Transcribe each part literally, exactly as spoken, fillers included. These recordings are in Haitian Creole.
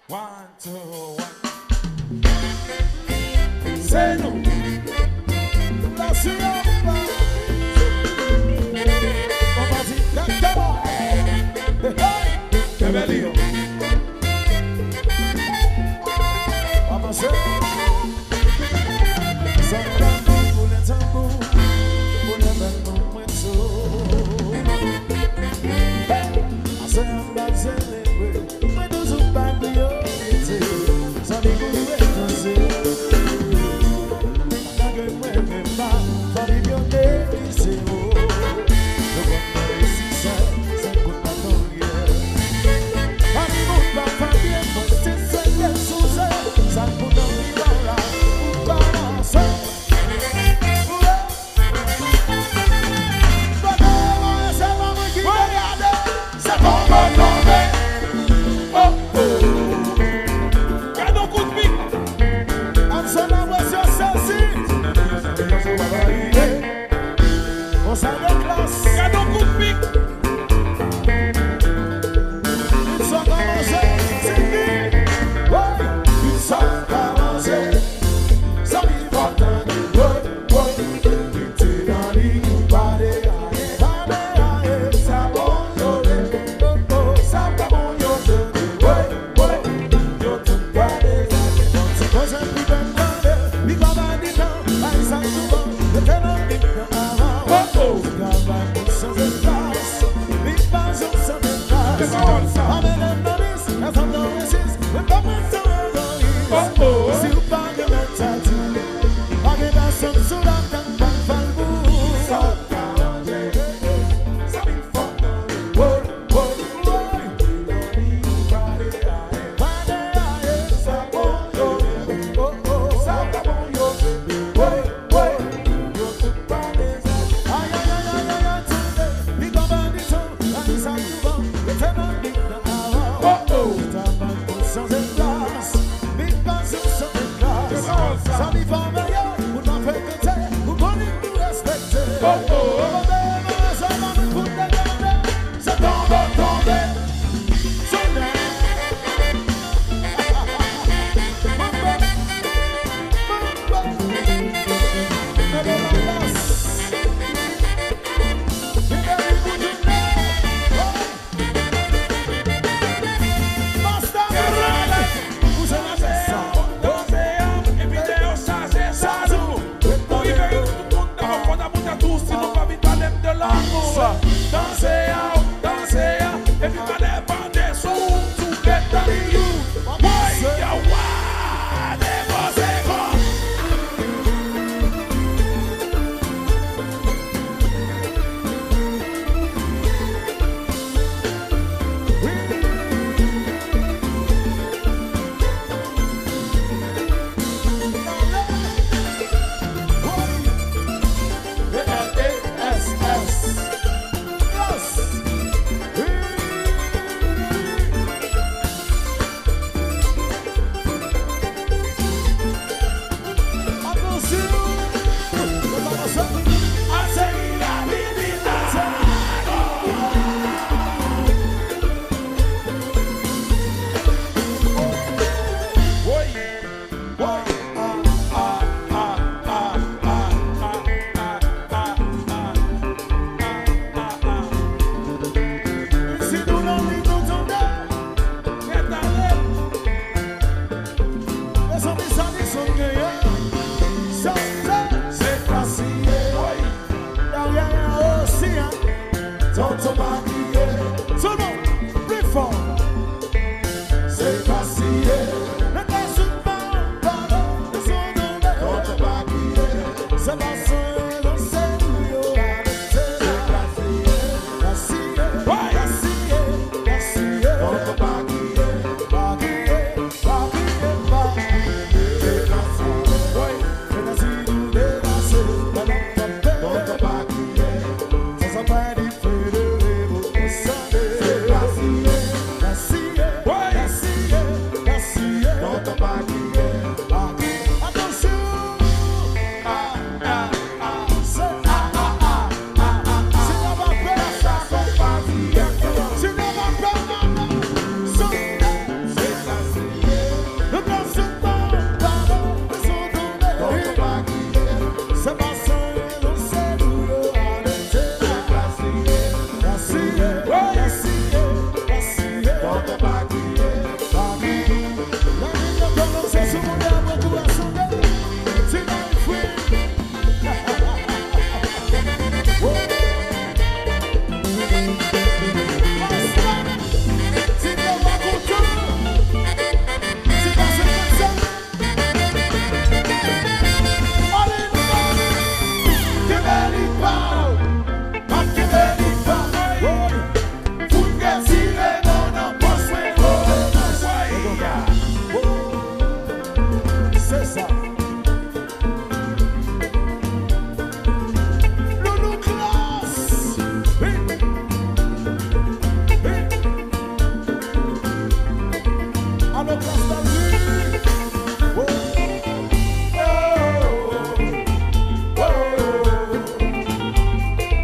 One, two, one. Se nou. La siyapa. On va dire, gade mwen. Hey, hey. Kenbe li yo. Avanse. Sa m pa pou lè tanbou, pou lè bèl moun mwen sou. Hey! Aswè a m ap selebre, mwen toujou pa priyorite. Zanmi pou repanse, malgre mwen menm pa, fanmi yo neglije, oh. Yo konn mande si se, se kout baton. Animo pa fè byen, mwen se sèl sou se, sa pou nan vivan la, ou kòmanse. Kote mwen, se pa mwen ki te gade, se tonbe, tonbe. Oh, oh. Gade yon kout pik. Ann selebre sezi. Konsa de klas. Gade yon kout pik. Pizza kòmanse, Sylvie. Woy, pizza kòmanse. Zanmi fò tande, woy, woy. Kite nan li, pale, pale, sa bon yo vle. Oh, oh, sa pa bon yo vle. Woy, woy, yo tout pale. Bon, ti koze pi bèl tande, li pa ba di tan, bay sa souvan, mete nan bib nan avan. Oh, oh. Travay pou chanje klas, li pa janm chanje klas. Se pawòl sa. Pa mele nan lis, lèzòm nan resis, men pa pran tan egoyis. Oh, oh. Si w pa gen mèt sa di, pa gen pèsonn sou latè k pral fè l pou ou. Sa w ka manje, sa vin fò nan woy, woy, woy. Pale, aye, sa bon yo, oh, oh, sa pa bon yo, woy, woy. Yo tout pale. Ay, ay, ay, ay, ay, ay, tande. Li pa ba di tan, ay, sa souvan, yo te nan bib nan avan. Oh, oh. Li ta mal pou chanje klas. Li pa janm chanje klas. Sa li fè veye, ou pa frekante, ou konnen ou respekte. Oh, oh. Kote mwen, se pa mwen pou te gade. Se tonbe, tonbe. Sonnen. Mambo. Mambo. Mete la bas. Mete li pou tounen. Hey. Master. Danse a, danse a, epi dèyè w chaje zalo. Pou rive yo tout moun nan fò nan bout a tou, si nou pa vin pale m de lanmou. Danse a, danse a, epi pa depann de sou, sou ret nan li. Woy, yo, wa, depoze kò. Isi nou nan ri nou tande. Rèt ale. Mezanmi, sa li sonn genyen. Sa se, se fasil. Dèyè a osi, hein. Tonton pa kriye. Sou nou, pli fò. Se pa siye. Mete sou pa, pa, sou nou, men. Tonton pa kriye. Se pa san rezon, se nou yo arete. Se pa siye. Pa siye, pa siye, pa siye. Tonton pa kriye. Pa kriye, pa kriye, pa kriye. Se pa siye. Woy, fenèsi nou devase. Pandan n kanpe. Tonton pa kriye. Sa sa pa di.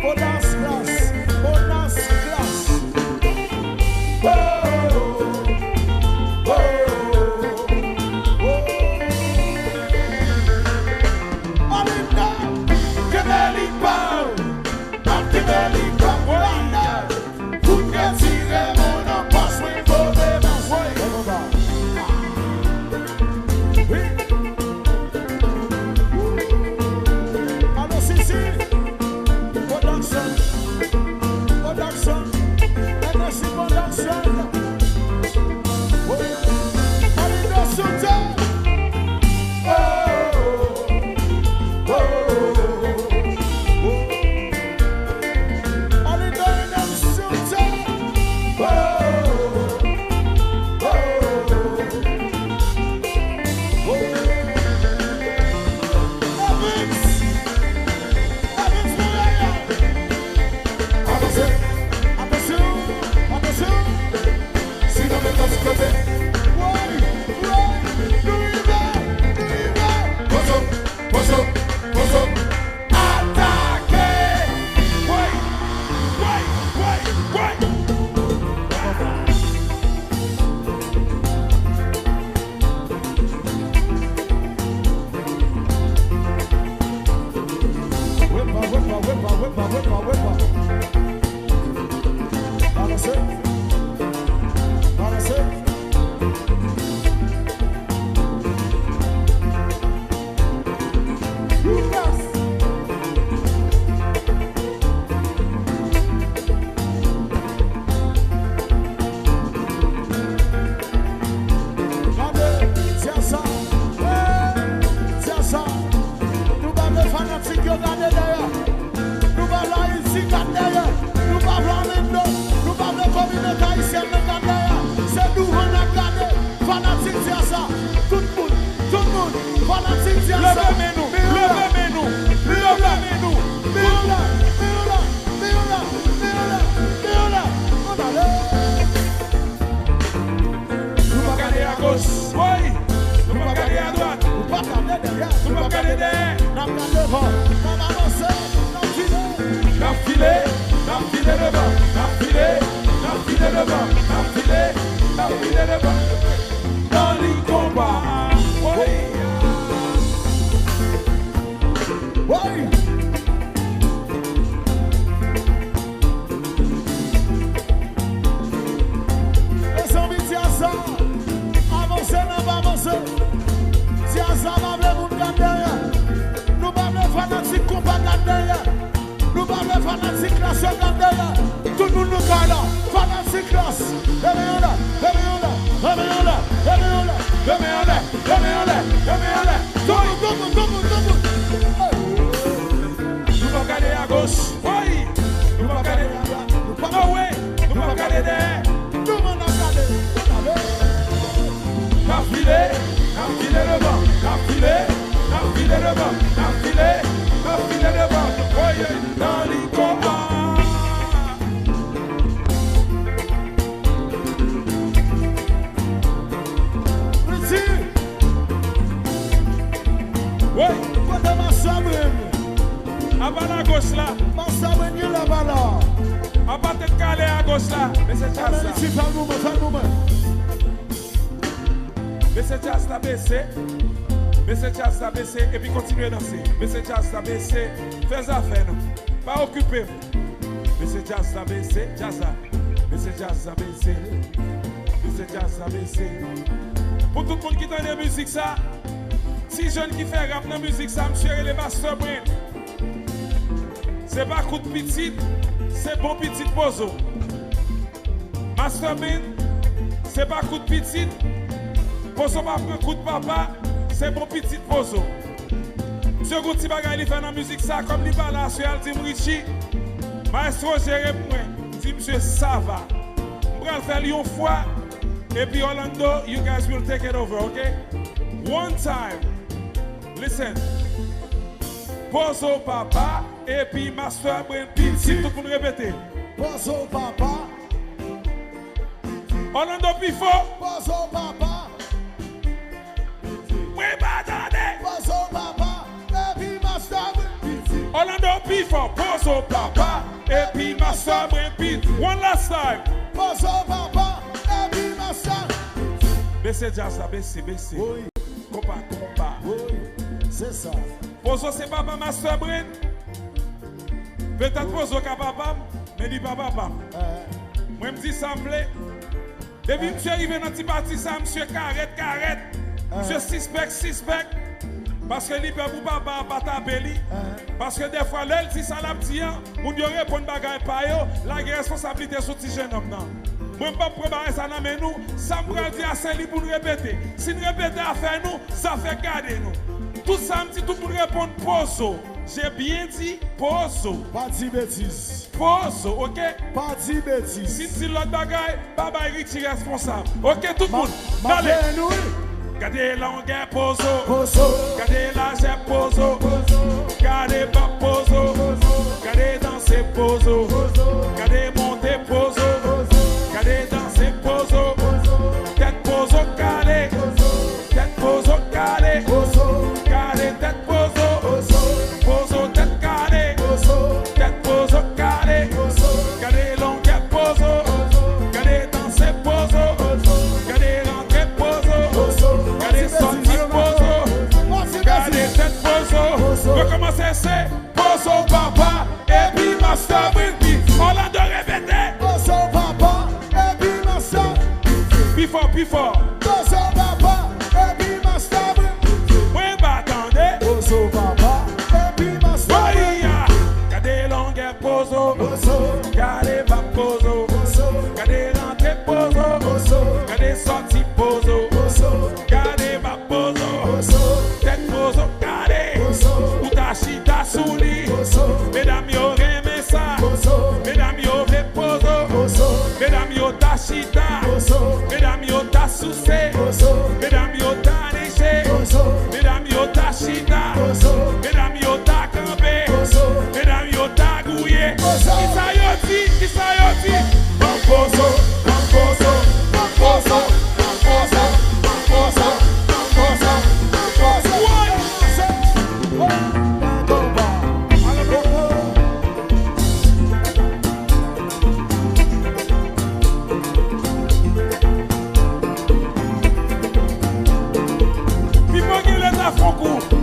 Odas Klass, Odas Klass. Alinda, kenbe li pa w. Ap kenbe li pa w. Fout retire men w nan pòch mwen, move baz. Alo, Sisi. Production. Production. Energy Production. Alinda Soutyen. Avanse, atansyon, atansyon. Sinon, men pase kote. Woy, woy, nou rive, nou rive. Pozo, pozo, pozo. Atake! Woy, woy, woy, woy. Wepa, wepa, wepa, wepa, wepa, wepa. Balanse. Balanse. Lucas. Gade, djaz sa. Hey, djaz sa. Nou pa vle fanatik yo gade dèyè. Nou pa vle Ayiti gad dèyè. Nou pa vle Orlando. Nou pa vle kominote ayisyèn nan gad dèyè. Se douvan n ap gade. Fanatik djaz sa. Tout moun, tout moun. Fanatik djaz sa. Leve men nou. Leve men nou. Leve men nou. Men yo la, men yo la, men yo la, men yo la, men yo la. Ann ale. Nou pa gade agoch. Woy. Nou pa gade adwat. Nou pa gade dèyè. Nou pa gade dèyè. N ap gade devan. N ap avanse. N ap file. N ap file, n ap file devan. N ap file, n ap file devan. N ap file, n ap file devan. Nan liy konba. Woy. Woy. Mezanmi, djaz sa avanse, n ap avanse. Djaz sa pa vle moun gad dèyè. Nou pa vle fanatik konpa gad dèyè. Nou pa vle fanatik Klass yo gad dèyè. Tout moun nan kay la. Fanatik Klass. Leve men anlè, leve men anlè, leve men anlè, leve men anlè, leve men anlè, leve men anlè, leve men anlè. Tout moun, tout moun, tout moun, tout moun. Hey. Nou p ap gade agoch. Woy! Nou p ap gade, nou p ap, no way! Nou p ap gade dèyè. Nou menm n ap gade. N ap file, n ap file devan, n ap file, n ap file devan, n ap file, n ap file devan. Woy, nan liy konba. Richie! Woy! Kote Master Brain? Apa la goch la. Master Brain, li la, pa la. Apa tèt kale a goch la. Mesye djaz la. Richie, fè l pou mwen, fè l pou mwen. Mesye djaz la bese. Mesye djaz la bese epi kontinye danse. Mesye djaz la bese. Fè zafè nou. Pa okipe m. Mesye djaz la bese, djaz la. Mesye djaz la bese. Mesye djaz la bese. Pou tout moun ki tande mizik sa, ti jèn ki fè rap nan mizik sa, misye rele Master Brain. Se pa kout pitit, se bon pitit Pozo. Master Brain, se pa kout pitit, Pozo pa pran kout papa, se bon pitit Pozo. Misye gon ti bagay li fè nan mizik sa, kòm li pa la, se al di m Richie, maestro jere pou mwen. M di misye sa va. M pral fè l yon fwa, epi Orlando, you guys will take it over, ok? One time. Listen. Pozo papa, epi Master Brain pitit, tout moun repete. Pozo papa. Orlando pi fò. Pozo papa. Pozo papa, epi Master Brain Beat. One last time. Pozo papa, epi Master. Bese djaz la, bese, bese. Wi, Konpa, konpa. Wi, se sa. Pozo se papa Master Brain. Petèt Pozo ka papa m, men li pa papa m. Mwen m di sa m vle. Depi misye rive nan ti pati sa, misye karèt, karèt. Misye sispèk, sispèk. Paske li pè pou papa a pa tape li. Paske dèfwa lè l di sa l ap di an, moun yo reponn bagay pa yo, lage responsablite sou ti jennonm nan. Mwen m p ap pran bagay sa nan men nou, sa m pral di a se li pou n repete. Si n repete afè nou, zafè gade nou. Tout sa m di, tout moun reponn Pozo. J'ai bien dit Pozo. Pa di betiz. Pozo, oke? Pa di betiz. Si n di lòt bagay, pa bay Richie responsab. Oke, tout moun, n ale. Gade longè Pozo. Gade lajè Pozo. Gade bab Pozo. Gade danse Pozo. Gade monte Pozo. Gade danse Pozo. Tèt Pozo kale. Tèt Pozo kale. Gade tèt Pozo. Pozo tèt kale. Tèt Pozo kale. Gade longè Pozo. Gade danse Pozo. Gade rantre Pozo. Gade sòti Pozo. Gade tèt Pozo. Rekòmanse se Pozo papa epi Master Brain Beat. Orlando repete. Pozo papa epi Master. Pi fò, pi fò. Pozo papa epi Master Brain Beat. Mwen pa tande. Pozo papa epi Master Brain Beat. Gade longè Pozo. Gade bab Pozo. Gade rantre Pozo. Gade sòti Pozo. Gade bab Pozo. Tèt Pozo kale. Ou ta chita sou li. Medam yo renmen sa. Medam yo vle Pozo. Medam yo ta chita. Medam yo ta souse. Medam yo ta neche. Medam yo ta chita. Medam yo ta kanpe. Medam yo ta gouye. Kisa yo di? Kisa yo di? Ban Pozo, ban Pozo, ban Pozo, ban Pozo, ban Pozo, ban Pozo, ban Pozo. Woy! Pipo gen leta fon kou.